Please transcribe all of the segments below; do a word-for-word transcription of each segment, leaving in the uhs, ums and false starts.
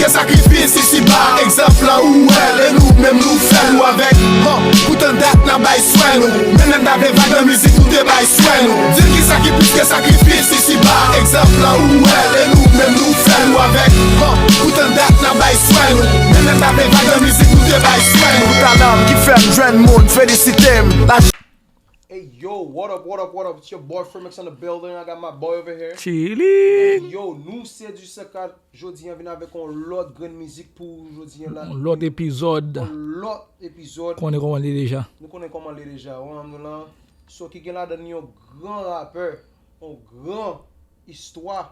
Ke sakrifis isi ba, egzanp lan ou wè l, e nou menm nou fè l ou avèk. Han, poutan dat n ap bay swè nou. Men lè n t ap leve nan mizik, nou te bay swè nou. Di l kisa ki plis ke sakrifis isi ba, egzanp lan ou wè l, e nou menm nou fè l ou avèk. Han, poutan dat n ap bay swè nou. Men lè n t ap leve nan mizik, nou te bay swè nou. Pou talan m ki fè m jwenn moun felisite m. La Hey yo, what up, what up, what up? It's your boy Fremex in the building. I got my boy over here. Chili. Yo, nou se du sekat. Jodi an vin avèk yon lòt grenn mizik pou jodi an la. Yon lòt epizòd. Yon lòt epizòd. Konnen kòman l ye deja. Nou konnen kòman l ye deja. Ou wè nou lan. So ki gen ladan li yon gran rapè, yon gran istwa.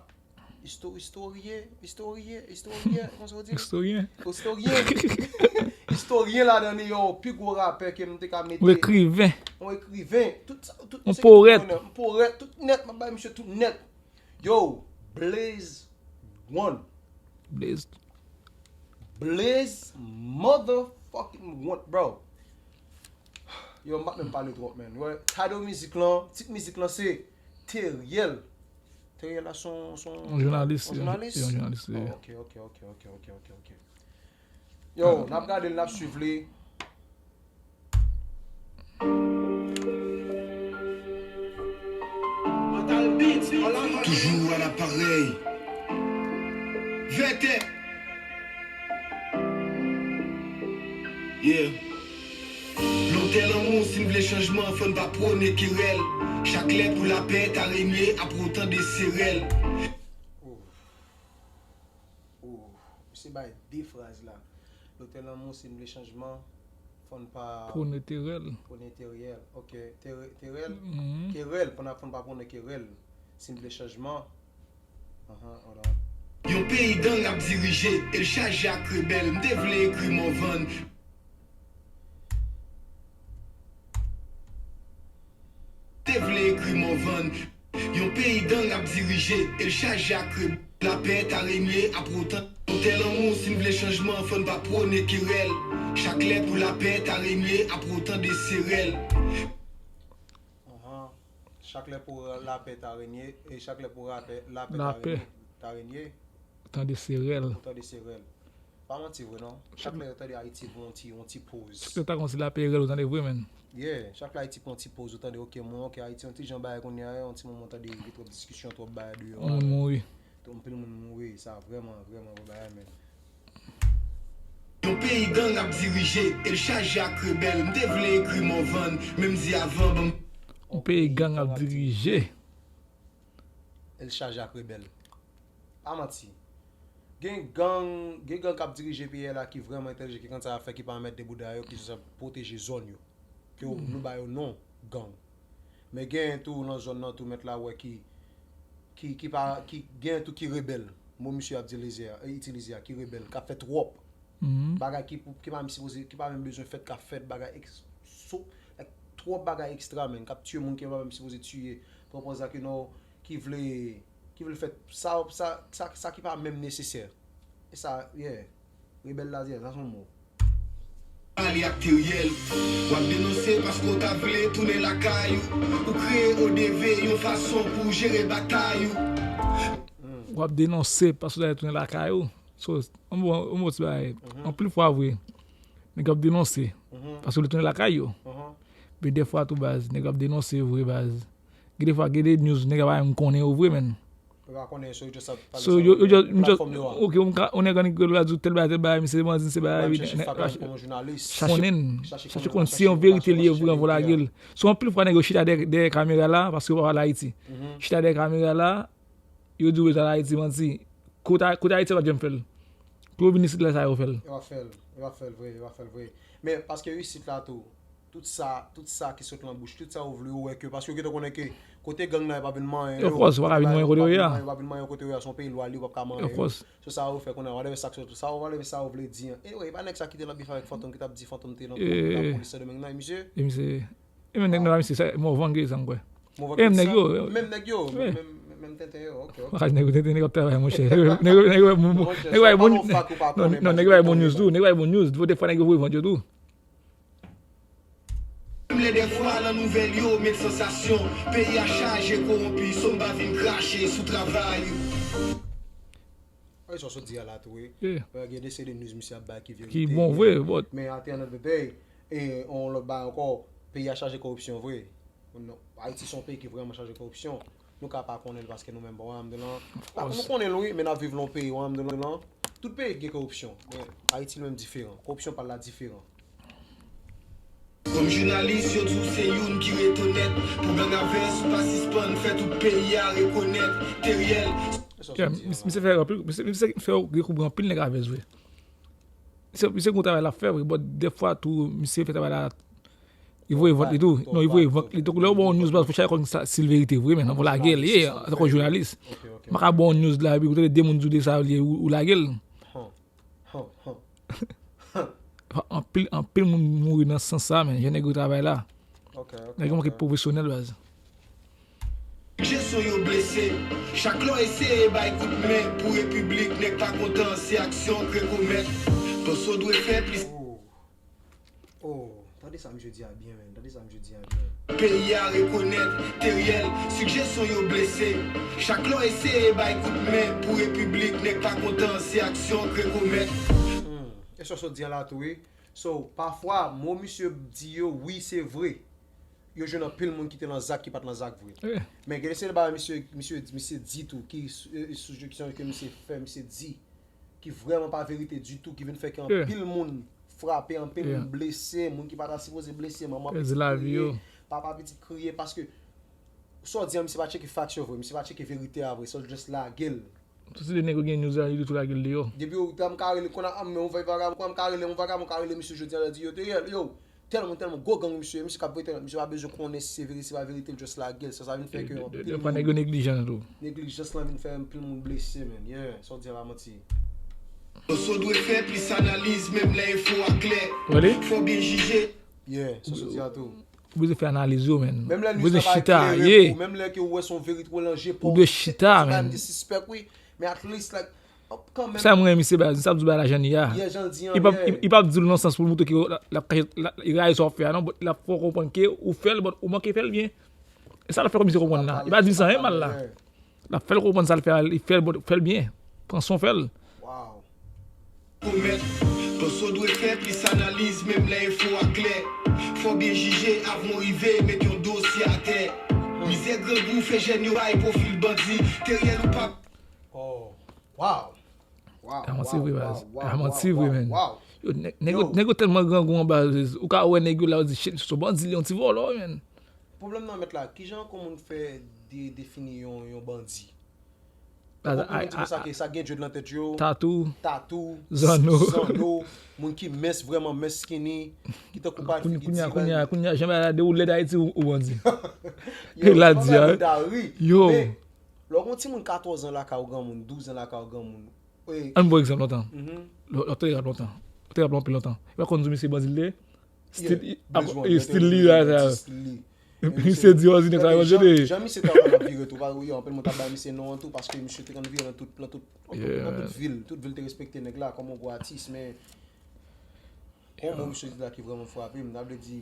Isto-, istorye, istorye, istorye, kòman sa w di? Istoryen. Istoryen. Istoryen ladan li, yo, pi gwo rapè ke m te ka mete. Yon ekriven. Yon ekriven. Tout sa, tout, yon powèt. Yon powèt, tout nèt, m ap bay misye tout nèt. Yo, Blaze One. Blaze. Blaze motherfucking One, bro. Yo, m p ap menm pale twòp, man. Wè, title mizik lan, tit mizik lan se Teriel. Teriel la se yon, se yon, yon jounalis, yon jounalis? Yon jounalis, wi. Oh, ok, ok, ok. Yo, n ap gade l, n ap swiv li. Toujou à l'appareil. Vètè. Yeah. Lotè lanmou, si n vle chanjman, fò n pa pwone kerèl. Chak lè pou lapè ta renye, apre w tande se rèl. Ooh. Ooh. Misye bay de fraz la. Lotè lanmou, si n vle chanjman, fò n pa pwone terèl. Pwone terèl. Ok. Tere-, terèl? Mhm. Kerèl, fò n, fò n pa pwone kerèl. Si n vle chanjman, Yon peyi gang ap dirije, e l chaje ak rebèl. M te vle ekri Morvan. Te vle ekri Morvan. Yon peyi gang ap dirije, e l chaje ak rebèl. Lapè ta renye, apre w tande. Lotè lanmou, si n vle chanjman, fò n pa pwone kerèl. Chak lè pou lapè ta renye, apre w tande se rèl. Chak lè pou lapè ta renye, e chak lè pou rapè, lapè ta renye, ta renye. Tande se rèl. Ou tande se rèl. Pa manti vre non. Chak lè yo tande Ayiti pran yon ti, yon ti poz. Chak lè ta konsi lapè rèl ou tande vre, menn. Yeah, chak lè Ayiti pran yon ti poz ou tande, ok, mwen, ok, Ayiti yon ti jan bagay kounye a, yon ti moman tande gen twòp diskisyon, twòp bagay deyò. Yon moun mouri. Anpil moun mouri, sa vrèman, vrèman gwo bagay, menn. Yon peyi gang ap dirije, e l chaje ak rebèl. M te vle ekri Morvan, men m di avan, ban m. Yon peyi gang ap dirije. E l chaje ak rebèl. Pa manti. Gen gang, gen gang k ap dirije peyi a la ki vrèman entèlijan, ki konn sa y ap fè, ki pa mèt de bouda yo, ki sa pwoteje zòn yo. Ke nou ba yo non gang. Men genyen tou nan zòn nan tou mèt la wè ki, ki, ki pa, ki genyen tou ki rebèl. Mo misye ap di lizè a, e itilize a, ki rebèl, k ap fè twòp bagay ki pou, ki pa menm sipoze, ki pa menm bezwen fèt, k ap fèt bagay eks-, so, like, twòp bagay ekstra, menn, k ap tiye moun ki pa menm sipoze tiye. Pran pòz la ke non, ki vle, ki vle fè sa, sa, sa, sa ki pa menm nesesè. E sa, yeah. Rebèl la, yeah, sa se yon mo. Pale ak Teriel. W ap denonse paske w ta vle tounen lakay ou. Ou kreye O D V yon fason pou w jere batay ou. W ap denonse paske w ta vle tounen lakay ou. So, yon bon, yon bon ti bagay. Anpil fwa vre, nèg yo ap denonse paske yo vle tounen lakay yo. Men dèfwa tou baz, nèg yo ap denonse vre baz. Gen dèfwa, gen de news nèg yo pa menm konnen yo vre, menn. Yo pa konnen, so yo just ap pale sa yo, yo just, yo just, ok, yon nèg annik yo la di tèl bagay, tèl bagay, misye bandi, se bagay, chache konnen, chache konn si yon verite li ye vre anvan lage l. So anpil fwa nèg yo chita dèyè, dèyè kamera la, paske yo pa pale Ayiti. Chita dèyè kamera la, yo di w bezwen al Ayiti, manti. Kote, kote Ayiti pa t janm fè l. Pou yo vin isit la sa yo fè l. Yo pa fè l, yo pa fè l vre, yo pa fè l vre. Men paske isit la tou, tout sa, tout sa ki sot nan bouch, tout sa yo vle yo wè ke, paske yo gentan konnen ke kote gang nan yo pa vin manyen yo. Of course, yo pa ka vin manyen kote yo ye a. Yo pa vin manyen kote yo ye a, se yon peyi lwa li, yo p ap ka manyen yo. Of course. Se sa yo fè konnen, whatever sa k sot, sa yo, whatever sa yo vle di an. Anyway, e pa nèg sa ki te nan bif avèk Fantom ki t ap di Fantom te nan lapolis Sendomeng nan, e misye? E misye, e menm nèg nan la misye, se Morvan ki sa m kwè. Morvan ki sa? E menm nèg yo, menm nèg yo, menm, menm, menm tenten yo, ok, ok. Nèg yo tenten, nèg yo ap travay, monchè. Nèg yo, nèg yo, nèg yo bay bon, non, non, nèg yo bay bon news tou, nèg yo bay bon news. Dèfwa nèg yo voye vant yo tou. Menm lè dèfwa nan nouvèl yo met sansasyon, peyi a chaje kowonpi, so m pa vin krache sou travay ou. E sa w sot di a la tou, wi. Yeah. Gen de seri de news misye ap bay ki verite. Ki bon vre, but men at the end of the day, e yon lòt bagay ankò, peyi a chaje koripsyon vre. Non, Ayiti se yon peyi ki vrèman chaje koripsyon. Nou ka pa konnen l paske nou menm, bon, wè m di w lan. Nou konnen l, wi, men n ap viv lan yon peyi, wè m di w lan. Tout peyi gen koripsyon, men Ayiti li menm diferan. Koripsyon pa l la diferan. Kòm jounalis, yo di w se youn ki ret onèt. Pou gang a vès, ou pa sispann fè tout peyi a rekonèt. Teriel. Misye fè anpil, misye fè rekouvri anpil nèg a vès vre. Misye gen yon travay l ap fè vre, but dèfwa tou misye fè travay la. Li voye vant li tou. Non, li voye vant li tou. Lè ou ba yon news baz, fò chak konn si l verite vre, men fò lage l, yeah, antanke jounalis. M pa ka ba yon news la epi ou tande de moun di w de sa li ye, ou lage l. Anpil anpil moun mouri nan sans sa, men jan nèg yo travay la. Nèg yo manke pwofesyonèl baz. Sijè son yo blese. Chak lè w eseye bay kout men pou repiblik, nèg pa kontan, se aksyon k rekomèt. Panse w dwe fè plis. Oh, tande sa misye di a byen, men. Tande sa misye di a byen. Peyi a rekonèt Teriel, sijè son yo blese. Chak lè w eseye bay kout men pou repiblik, nèg pa kontan, se aksyon k rekomèt. Hmm. E sa w sot di a la tou, wi. So, pafwa, mo misye di yo, wi, se vre. Yo jwenn anpil moun ki te lan zak ki pa t lan zak vre. Men gen de seri de bagay misye, misye, misye di tou, ki sijekisyon ke misye fè, misye di, ki vrèman pa verite ditou, ki vin fè ke anpil moun frape, anpil moun blese, moun ki pa ta sipoze blese, manman pitit kriye, papa pitit kriye, paske sa w di an, misye pa tcheke facts yo vre, misye pa tcheke verite a vre, so l just lage l. Tout se de nèg yo gen news la, yo tou lage l deyò. Depi w ta m ka rele, konn a anmè yon vagabon, konn a m ka rele yon vagabon, ka rele misye jodi a la di yo te rèl, yo, tèl moun, tèl moun, gwo gang misye ye, misye k ap voye tèl, misye pa bezwen konnen si se verite, si se pa verite, l just lage l, sa, sa vin fè ke anpil moun. Dèfwa nèg yo neglijan tou. Neglizans lan vin fè anpil moun blese, man, yeah, sa w di a pa manti. Panse w dwe fè plis analiz, menm lè enfo a klè. Fò w byen jije. Yeah, sa w sot di a tou. Ou bezwen fè analiz yo, man. Ou bezwen chita, ye. Menm lè ke ou wè se yon verite w lanje pa w. Ou dwe chita, man. Gen sispèk, wi. Men at least, like, kanmenm. Sa mwen renmen, se baz, sa ap di w bagay la jan li ye a. Li p ap di w nan sans pou l montre ke l ap kache, l ap rayi sa w ap fè a, non, but l ap fè w konprann ke ou fè l, but ou manke fè l byen. E sa l ap fè kòmsi konprann la. Li pa di w sa anyen mal la. L ap fè l konprann sa l fè a, li fè l, but fè l byen. Pran swen w fè l. Komèt, panse w dwe fè plis analiz menm lè enfo a klè. Fò w byen jije avan w rive met yon dosye atè. Mizè grangou fè jèn yo bay pwofil bandi. Teriel ou p ap. Oh, wow. Wow. A manti vre baz. A manti vre, man. Yo, nèg yo tèlman grangou an baz. Ou ka wè nèg yo la, ou di shit, misye se yon bandi, li yon ti vòlò, man. Pwoblèm nan mèt la, kijan ankò moun fè de, defini yon, yon bandi? Ou konprann, yo di konsa ke sa gen dread nan tèt yo, tatou, tatou, zanno, zanno, moun ki mens vrèman, mens skinny, ki tankou pa figi ti. Kounye a, kounye a, kounye a, jan bagay la dewoule Dayiti, ou, ou bandi. Yo, la di a, yo. Men, lè w gen yon timoun katòz an lakay ou granmoun, douz an lakay ou granmoun, Ann ba w egzanp lontan. Lè w te rap lontan. Ou te rap anpil lontan. Ou pa konn di w misye bandi l ye? Stil li la sa. Misye di w anzi nèg sa yo jete. Jan misye te konn ap vire tou, pa yo anpil moun t ap bay misye non an tou paske misye te konn vire nan tout, nan tout, nan tout vil. Tout vil te respekte nèg la kòm yon gwo atis, men Gon mo misye di la ki vrèman frape m, sa vle di,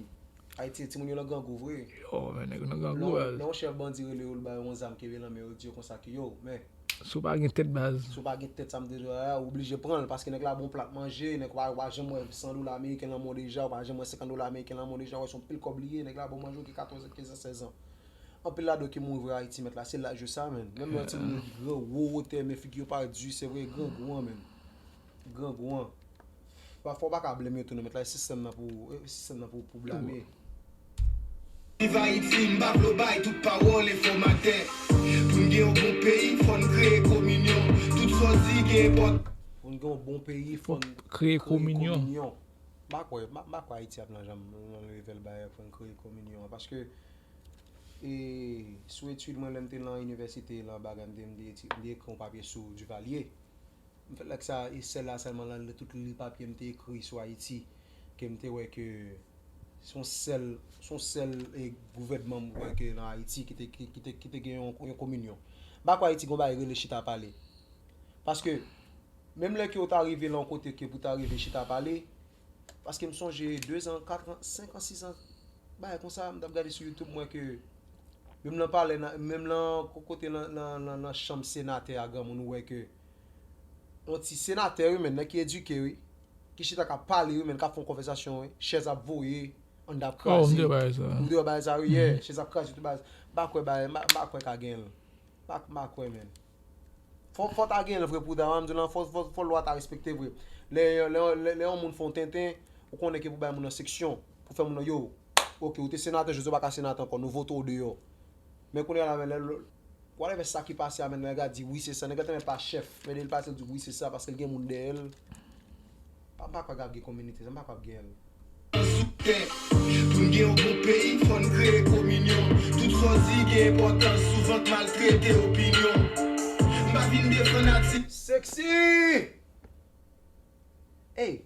Ayiti, timoun yo nan grangou vre. Yo, men nèg yo nan grangou, baz. Lè yon chèf bandi rele yo, l ba yo yon zam kenbe nan men yo, di yo konsa ke yo, men. Si w pa gen tèt, baz. Si w pa gen tèt, sa m te di w la, ou blije pran l, paske nèg la ba w plat manje, nèg ou pa, ou pa janm wè san dola ameriken nan men w deja, ou pa janm wè senkant dola ameriken nan men w deja, ou wè se yon pil kòb li ye, nèg la ba w manje, ou gen katòz an, kenz an, sèz an. Anpil ladan yo ki mouri vre Ayiti, mèt la, se laj yo sa, menn. Menm lè yon timoun ki gran, wo wotè, men figi yo pa di, se vre, grangou an, menn. Grangou an. Pafwa w pa ka blame yo tou non, mèt la, e sistèm nan pou, e sistèm nan pou, pou blame. Viv Ayiti, m pa vle w bay tout pawòl enfòmatè. Pou n gen yon bon peyi, fò n kreye kominyon. Tout sa w di gen enpòt. Pou n gen yon bon peyi, fò n kreye kominyon. M pa kwè, m pa, m pa kwè Ayiti ap nan janm nan level bagay fò n kreye kominyon an, paske, e, sou etid mwen, lè m te nan inivèsite, lan bagay, m te, m te etid, m te ekri yon papye sou Duvalier. M fè lèk sa, e sèl la sèlman lan, nan tout li papye m te ekri sou Ayiti, ke m te wè ke se yon sèl, se yon sèl, e, gouvènman m wè ke nan Ayiti ki te, ki, ki te, ki te gen yon, yon kominyon. M pa kwè Ayiti gen yon bagay rele chita pale. Paske, menm lè ke w ta rive lan yon kote ke pou ta rive chita pale, Paske m sonje dezan, katran, senkan, sizan, bagay konsa, m t ap gade sou YouTube, m wè ke menm lan palè, menm lan kote nan, nan, nan, nan chanm senatè a, granmoun, ou wè ke yon ti senatè, wi, men, nèg ki edike, wi, ki chita k ap pale, wi, men, k ap fè yon konvèsasyon, wi, chèz ap voye, anndan ap kraze. Oh, m te wè bagay sa. M te wè bagay sa, wi, yeah, chèz ap kraze, tout bagay. M pa kwè bagay, m pa, m pa kwè ka gen l. M pa, m pa kwè, men. Fò, fò ta gen l vre pou ta, m di w lan, fò, fò, fò lwa ta respekte vre. Lè, lè, lè, lè yon moun fè yon tenten, ou konnen ke pou bay moun nan seksyon, pou fè moun nan, yo, oke, ou te senatè, jodi a ou pa ka senatè ankò, nou vote w deyò. Men kounye a la, men, lè, lè, whatever sa ki pase a, men, nèg la di, wi, se sa, nèg la te menm pa chèf, men lè l pase, l di, wi, se sa, paske l gen moun dèyè l. Pa, m pa kwè k ap gen kominite sa, m pa kwè k ap gen l. Sou tè. Pou n gen yon bon peyi, fò n kreye kominyon. Tout sa w di gen enpòtans, souvan k maltrete opinyon. M pa vin defann atis. Sexy! Ey!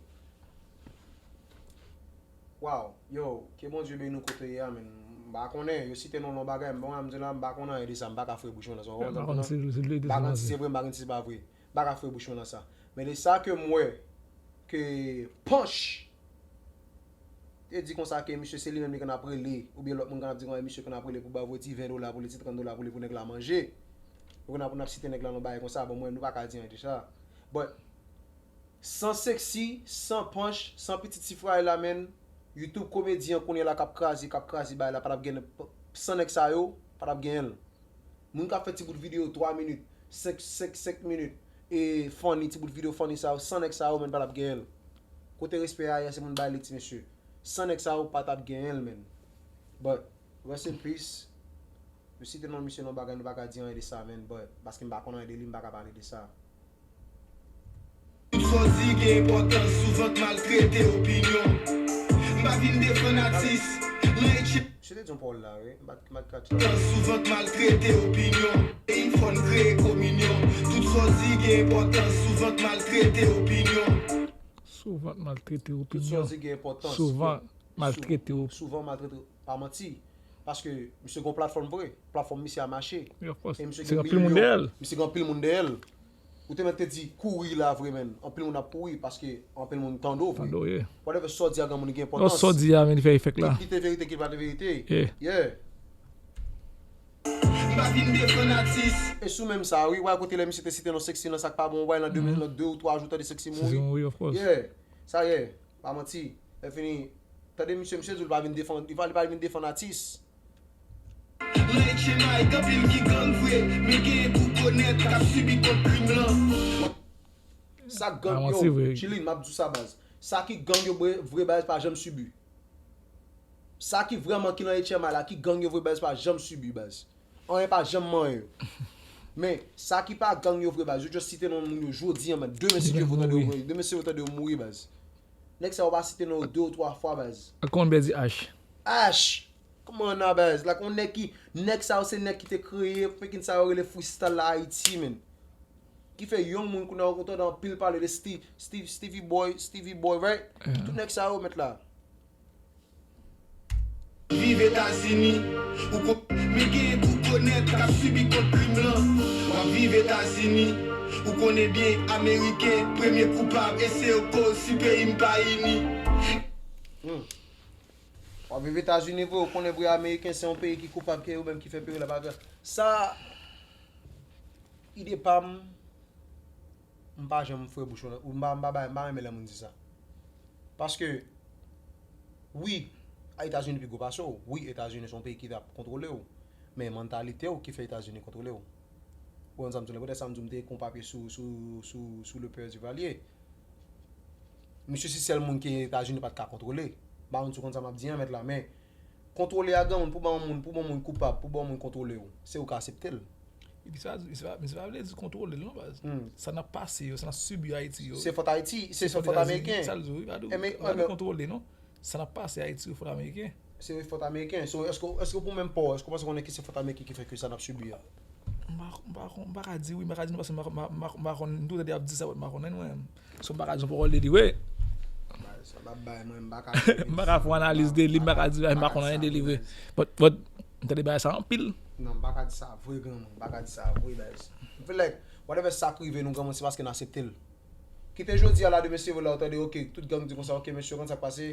Wow! Yo, ke Bondye beni nou kote w ye a, men. M pa konnen, yo site non lon bagay, m bon, m di la, m pa konnen anyen de sa, m pa ka fre bouch mwen nan sa, w konprann sa m di w lan? M pa konn si se vre, m pa konn si se pa vre. M pa ka fre bouch mwen nan sa. Men de sa ke m wè, ke Panch te di konsa ke misye se li menm li konn ap rele, oubyen lòt moun konn ap di konsa misye konn ap rele pou ba voye ti ven dola pou li, ti trant dola pou li pou nèg la manje. Yo konn ap, konn ap site nèg la nan bagay konsa, bon, mwen, nou pa ka di anyen de sa. But, san Sexy, san Panch, san pitit Sifrayla, menn, YouTube komedyen kounye a la k ap kraze, k ap kraze bagay la, pa t ap gen, san nèg sa yo, pa t ap genyen l. Moun k ap fè ti bout videyo twa minit, senk, senk, senk minit, e funny, ti bout videyo funny sa yo, san nèg sa yo, menn, pa t ap genyen l. Kote respè a ye, se moun bay li, ti mesye. San nèg sa yo, pa t ap genyen l, menn. But, rest in peace. Yo site non misye nan bagay, nou pa ka di anyen de sa, menn, but, paske m pa konn anyen de li, m pa ka pale de sa. Tout sa w di gen enpòtans, souvan k maltrete opinyon. M pa vin defann atis, men Misye te di yon pawòl la, wi. M pa t, m pa t katch la. Souvan k maltrete opinyon. Peyi fò n kreye kominyon. Tout sa w di gen enpòtans, souvan k maltrete opinyon. Souvan k maltrete opinyon. Tout sa w di gen enpòtans. Souvan maltrete opinyon. Souvan maltrete, pa manti. Paske misye gon platfòm vre. Platfòm misye a mache. Wi, of course. E misye gen milyon. Se anpil moun dèyè l. Misye gen anpil moun dèyè l. Ou te mèt te di kouri la vre, menn. Anpil moun ap kouri paske anpil moun tande w vre. Tande w, yeah. Whatever sa w di a granmoun li gen enpòtans. Non, sa w di a, menn, li fè efèk la. Kit li te verite, kit li pa te verite. Yeah. Yeah. M pa vin defann atis. E sou menm sa, wi, w a kote lè misye te site non Sexy nan sa k pa bon, w a nan de, nan de ou twa jou tande Sexy mouri. Sexy mouri, of course. Yeah. Sa ye, pa manti. Lè fini, tande misye, misye di w li pa vin defann, li pa, li pa vin defann atis. Mwen H M I, gen anpil ki gang vre, men genyen kou konèt k ap sibi kont krim lan. Sa gang yo, Chilin, m ap di w sa, baz. Sa ki gang yo vre, vre, baz, pa janm sibi. Sa ki vrèman ki nan H M I la, ki gang yo vre, baz, pa janm sibi, baz. Anyen pa janm manyen yo. Men, sa ki pa gang yo vre, baz, yo just site non moun yo jodi a, man. Demen, si Dye vle, tande yo mouri. Demen, si yo tande yo mouri, baz. Nèg sa yo pa site non yo de ou twa fwa, baz. Ak kòman bèl di H? H! Kòman nan, baz? Like, yon nèg ki, nèg sa yo se nèg ki te kreye, fucking sa yo rele freestyle la Ayiti, man. Ki fè young moun kounye a yo kontan anpil pale de Steve, Steve, Stevie Boy, Stevie Boy, right? Tout nèg sa yo mèt la. Viv Etazini, ou kon, men genyen kou konèt k ap sibi kont krim lan. W ap viv Etazini, ou konnen byen Ameriken premye koupab, e se yo koz si peyi m pa ini. Hmm. W ap viv Etazini vre, ou konnen vre Ameriken se yon peyi ki koupab, ke yo menm ki fè peyi la pa ka. Sa, ide pa m, m pa janm fre bouch mwen, ou m pa, m pa bay, m pa renmen lè moun di sa. Paske, wi, Etazini pi gwo pase w. Wi, Etazini se yon peyi ki t ap kontwole w. Men mantalite w ki fè Etazini kontwole w. Ou konn sa m di w la, poutèt sa m di w m te ekri yon papye sou, sou, sou, sou Lepè Duvalier. Misye se sèl moun ke Etazini pa t ka kontwole. M pa konn si w konn sa m ap di an, mèt la, men kontwole a granmoun, pou ba yon moun, pou ba yon moun koupab, pou ba yon moun kontwole w, se ou k aksepte l. Epi sa, sa, sa pa vle di kontwole l non, baz. Hmm. Sa n ap pase yo, sa n ap sibi Ayiti yo. Se fòt Ayiti, se, se fòt Ameriken. Sa l di w, wi, pa di w, pa di kontwole non. Sa n ap pase Ayiti yo fòt Ameriken. Se fòt Ameriken. So, èske, èske pou menm pa w, èske w panse konnen ki se fòt Ameriken ki fè ke sa n ap sibi a? M pa, m pa, m pa ka di wi, m pa ka di non, paske m pa, m pa, m pa, m pa konn, m toujou tande y ap di sa, but m pa konn anyen mwen menm. So, m pa ka di yon pawòl de li vre. Sa m ap bay mwen, m pa ka di. M pa ka fè yon analiz de li, m pa ka di, m pa konn anyen de li vre. But, but, m tande bagay sa anpil. Non, m pa ka di sa vre, granmoun. M pa ka di sa vre, baz. M feel like, whatever sa k rive nou, granmoun, se paske n aksepte l. Kite jodi a la, demen se vre la, ou tande, ok, tout gang di konsa, ok, mesye, konn sa k pase.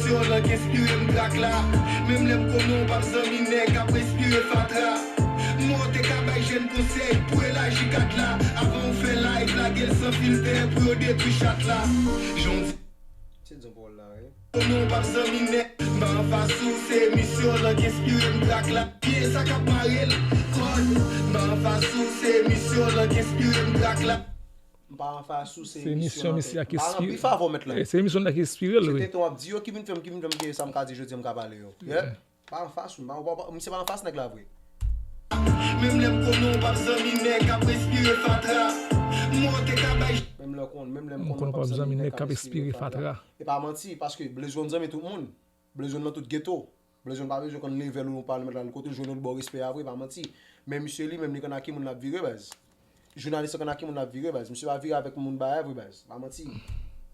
misyon lan k enspire m trak la. Menm lè m konnen w p ap zanmi nèg k ap respire fatra. Mwen w te ka bay jèn konsèy pou elaji kad la. Avan w fè live, lage l san filtè pou yo detwi chat la. Jan w di. Se di yon pawòl la, wi. Konnen w p ap zanmi nèg. M pa anfas ou, se misyon lan k enspire m trak la. Pye sa k ap mare l. Kòd. M pa anfas ou, se misyon lan k enspire m trak la. M pa anfas ou, se emisyon misye a ki enspire. M pa ranpli favò mèt la. Eh, se emisyon la ki enspire l, wi. Se tenten w ap di yo ki vin fè m, ki vin fè m gen sa m ka di jodi a, m ka pale yo. Yeah. Pa anfas ou, m pa, m pa, misye pa anfas nèg la vre. Menm lè m konnen w p ap zanmi nèg k ap respire fatra. Mwen te ka bay. Menm lè w konnen, menm lè m konnen w p ap zanmi nèg k ap respire fatra. E pa manti, paske Blaze One zanmi tout moun. Blaze One nan tout geto. Blaze One pa bezwen konn level ou nan palman la, kote l jwenn ou l ba w respè a vre, pa manti. Men misye li menm li konn ak ki moun l ap vire, baz. Jounalis la konn ak ki moun l ap vire, baz. Misye pa vire avèk moun bagay vre, baz. Pa manti.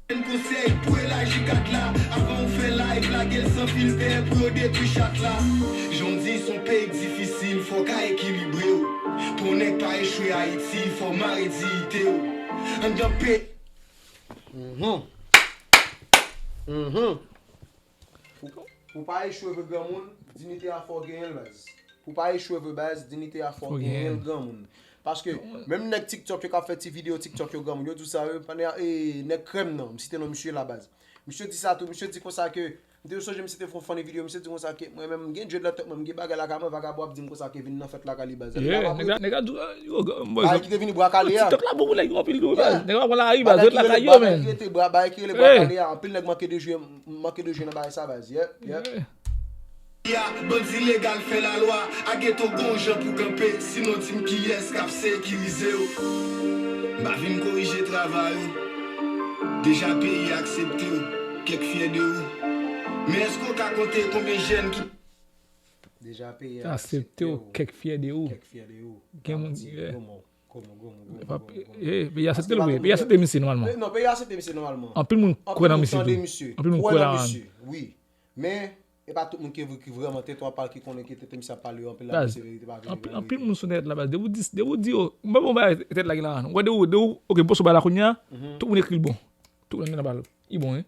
Yon konsèy pou elaji kad la. Avan w fè live, lage l san filtè pou yo detwi chat la. Jan w di, s on peyi k difisil, fò w ka ekilibre w. Pou w nèg pa echwe Ayiti, fò w mare diyite w. Anndan peyi. Mhm. Mhm. Pou, pou pa echwe vre granmoun, diyite a fò w genyen l, baz. Pou pa echwe vre, baz, diyite a fò w genyen l, granmoun. Paske, menm nèg TikTok yo k ap fè ti videyo TikTok yo, granmoun, yo di w sa, yo, pandan, e, nèg krèm nan, m site non misye la, baz. Misye di sa tou, misye di konsa ke, m te sonje misye te fè yon funny videyo, misye di konsa ke, mwen menm, m gen dread nan tèt mwen, m gen bagay lakay mwen, vagabon ap di m konsa ke vin nan fèt lakay li, baz. Yeah, nèg la, nèg la di, yo, bagay ki te vini bwa kale a. TikTok la bon pou nèg yo anpil tou, baz. Nèg la pran lari, baz, yo t lakay yo, men. Bagay ki rele bwa kale a, anpil nèg manke de jwe, manke de jwe nan bagay sa, baz. Yep, yep. Ya, bandi legal fè lalwa, a geto gon jan pou kanpe, sinon di m kiyès k ap sekirize w. M pa vin korije travay ou, deja peyi a aksepte w, kèk fyè de ou. Men èske w ka konte konbyen jèn ki Deja peyi a aksepte w, kèk fyè de ou. Kèk fyè de ou. Gen moun, yeah. Gwo mo, gwo mo, gwo mo, gwo mo, gwo mo. Eh, peyi a aksepte l vre, peyi a aksepte misye nòmalman. Non, peyi a aksepte misye nòmalman. Anpil moun kwè nan misye tou. Anpil moun kwè nan misye. Wi. Men, e pa tout moun ki, ki vrèman tete w ap pale, ki konnen ki tete misye ap pale yo, anpil la, se verite pa vre. Anpil, anpil moun sou entènèt la, baz. Depi w di, depi w di yo, m pa bon bagay entènèt la gen la. Ou wè, depi w, depi w, ok, post ou bay la kounye a, tout moun ekri l bon. Tout moun nan pale. Li bon, wi.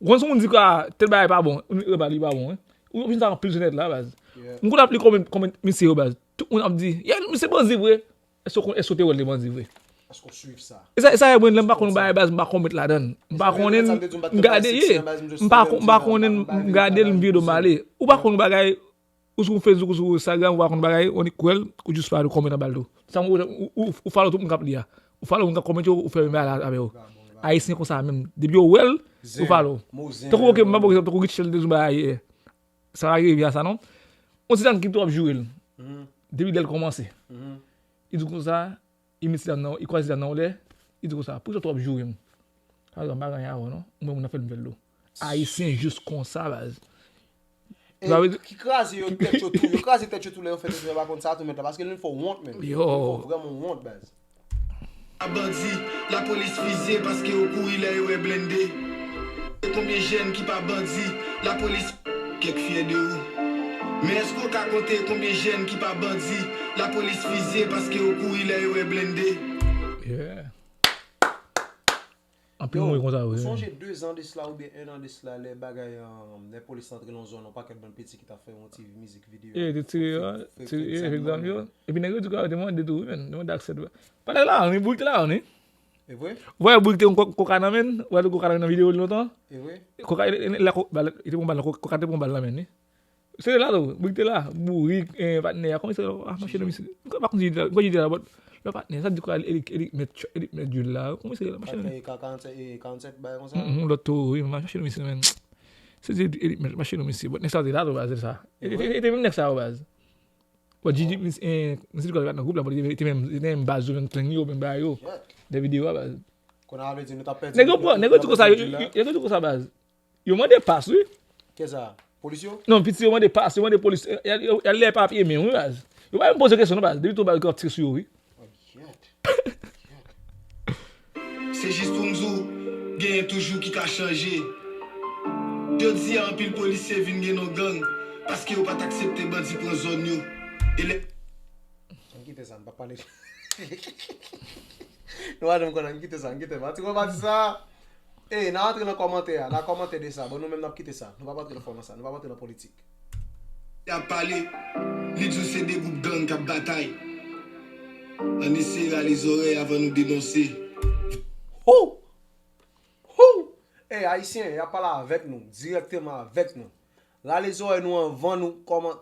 Ou konn si moun di ke, ah, tèl bagay pa bon, ou di, eh, li pa bon, wi. Ou oblije sa anpil sou entènèt la, baz. M konn ap li kòmant, kòmant misye yo, baz. Tout moun ap di, yeah, misye bandi vre. Èske w konn, èske w te wè l te bandi vre? Èske w swiv sa? E sa, e sa, mwen, lè m pa konn yon bagay, baz, m pa kòmant ladan l. M pa konnen, m gade, yeah. M pa, m pa konnen, m gade l, m vire do m ale. Ou pa konn yon bagay, ou sou Facebook, ou sou Instagram, ou pa konn bagay, ou annik kwè l, ou jis pale, ou kòmante anba l tou. Sa, ou, ou, ou, ou follow tout moun k ap li a. Ou follow moun k ap kòmante yo, ou fè menm bagay la avè yo. Ayisyen konsa menm. Depi yo wè l, yo follow. Tankou, ok, m pa pran egzanp, tankou Rutshelle te di yon bagay yè. Sa pa rive a sa, non. On ti nèg ki tou ap joure l. Depi lè l kòmanse. Li di konsa, li met ti dam nan, li kwaze ti dam nan yon lè, li di konsa, poukisa w tou ap joure m? Sa vle di, m pa gen anyen avè w, non. Ou menm, moun nan fè l m fè l tou. Ayisyen jis konsa, baz. E ki kraze yo tèt yo tou, yo kraze tèt yo tou lè yo fè tèt yo pa konn sa tou mèt la, paske l fè w wont menm. Yo. L fè w vrèman wont, baz. A bandi, lapolis fize paske yo kouri lè yo wè blende. E konbyen jèn ki pa bandi, lapolis kèk fyè de ou. Men èske w ka konte konbyen jèn ki pa bandi, lapolis fize paske yo kouri lè yo wè blende? Yeah. Anpil moun konsa, wi. Ou sonje de zan de sila oubyen en an de sila lè bagay, um, lè polis antre nan zòn, yon pakèt bann piti ki t ap fè yon ti mizik videyo. E, te tire, tire, e, fè egzanp yo. Epi nèg yo di ke yo te mande tou, wi, men, yo mande aksè tou. Pa nèg la, wi, boug te la, wi. E vre? Ou wè boug te yon ko-, koka nan men, ou wè te koka nan videyo li lontan? E vre? Koka, e, e, la, ko-, bal, li te pran bal, ko-, koka te pran bal nan men li. Se la tou, boug te la, bourik, eh, patnè a, kòman se rele, ah, mache nan misye. M pa konn si, m konn si te la, but, lè patnè, sa di kwa, Elik, Elik mèt, Elik mèt djil la, kòman se rele, mache nan. Patnè, ka karannsenk, e, karannsenk, bagay konsa. Mhm, lòt tou, wi, mache nan misye, men. Se di Elik mèt, mache nan misye, but nèg sa te la tou, baz, se sa. E te, e te menm nèg sa yo, baz. But Didi, misye, eh, misye di kwa li pa t nan gwoup la, but li te menm, li te menm baz yo, menm plenn yo, menm bagay yo. Nan videyo a, baz. Kounye a vle di nou t ap pèdi. Nèg yo pran, nèg yo di konsa, yo, yo, nèg yo di konsa, baz. Yo mande pas, wi. Kisa? Polis yo? Non, piti yo mande pas, yo mande polis. Y a, y a, y a lè papye menm, wi, baz. Yo pa menm poze kesyon, non, baz. Depi tou, baz, yo ap tire sou yo, wi. Oh, shit. Se jis pou m di w, genyen toujou ki ka chanje. Jodi a, anpil polisye vin gen non gang, paske yo pa t aksepte bandi pran zòn yo. E lè Ann kite sa, n p ap pale. Nou pa janm konn, ann kite sa, ann kite. Mati, mati sa. Ey, n a antre nan kòmantè a, n a kòmante de sa. Bon, nou menm n ap kite sa. Nou p ap antre nan fò nan sa, nou p ap antre nan politik. Y ap pale, li di w se de gwoup gang k ap batay. Ann eseye rale zòrèy avan nou denonse. Ho! Ho! Ey, Ayisyen, y ap pale avèk nou, dirèkteman avèk nou. Rale zòrèy nou anvan nou kòman,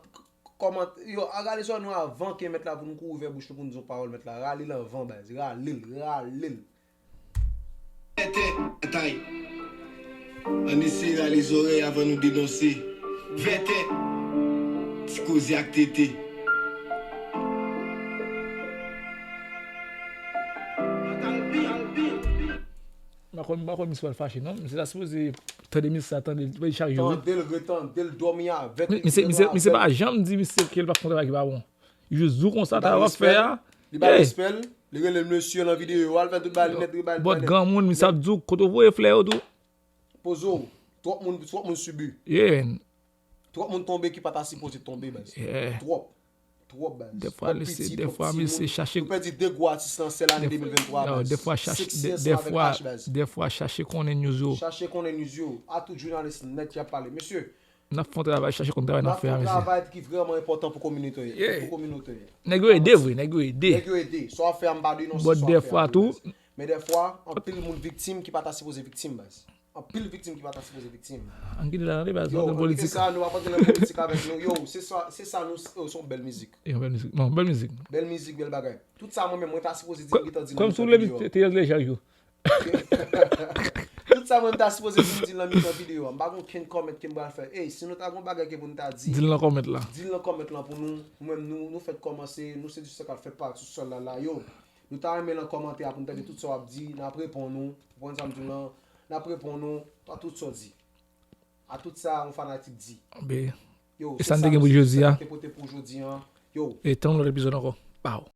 kòman, yo, a rale zòrèy nou anvan ke mèt la pou nou kouri ouvè bouch nou pou nou di yon pawòl mèt la. Rale l anvan, baz. Rale l, rale l. Vètè, atay. Ann eseye rale zòrèy avan nou denonse. Vètè, ti koze ak tete. M pa konn, m pa konn misye pral fache non. Misye ta sipoze tande mizik sa, tande l chak jou. Wi. Tande l, retande l, dòmi avèk li. Misye, misye, misye pa janm di misye ke l p ap fè yon travay ki pa bon. Li jis di w konsa travay w ap fè a. Li ba respè l. Li rele l mesye nan videyo a, l fè tout bagay li nèt, li ba l nèt. Bòt granmoun, misye ap di w kote w voye flè yo tou. Poze w. Twòp moun, twòp moun sibi. Yeah man. Twòp moun tonbe ki pa ta sipoze tonbe, baz. Yeah. Twòp. Twòp, baz. Dèfwa, lese, dèfwa, mesye, chache. Nou pèdi de gwo atis nan sèl ane de mil venntwa, baz. Dèfwa, chache, dèfwa, dèfwa, chache konnen news yo. Chache konnen news yo. A tout jounalis nèt y ap pale. Mesye, n ap fè yon travay, chache konn travay n ap fè a, mesye. N ap fè yon travay ki vrèman enpòtan pou kominote yo. Yeah. Pou kominote yo. Nèg yo ede vre, nèg yo ede. Nèg yo ede. Sa w ap fè a, m pa denonse sa w ap fè a tou, baz. Men dèfwa, anpil moun viktim ki pa ta sipoze viktim, baz. Anpil viktim ki pa ta sipoze viktim. Ann kite la tande baz, nou antre nan politik. Yo, ann kite sa, nou ap antre nan politik avèk nou. Yo, se sa, se sa nou, yo, se yon bèl mizik. Yon bèl mizik. Bon, bèl mizik. Bèl mizik, bèl bagay. Tout sa mwen menm, mwen ta sipoze di, m gentan di l nan mitan videyo a. Kòmsi w vle te Yaz Lejan jou. Tout sa mwen m ta sipoze di, m di l nan mitan videyo a. M pa gen okenn comment ke m pral fè. Ey, si nou ta gen yon bagay ke pou n ta di, di l nan comment la. Di l nan comment lan pou nou. Nou menm, nou, nou fèk kòmanse, nou se di sa k ap fè pati sòl la la. Yo, nou ta renmen nan kòmantè a pou n tande tout sa w ap di, n ap reponn ou. Ou konprann sa m di w lan? N ap reponn ou a tout sa w di. A tout sa yon fanatik di. Be. Yo, e sa n te gen pou jodi a. Sa n te pote pou jodi a. Yo. E tann yon lòt epizòd ankò. Pow.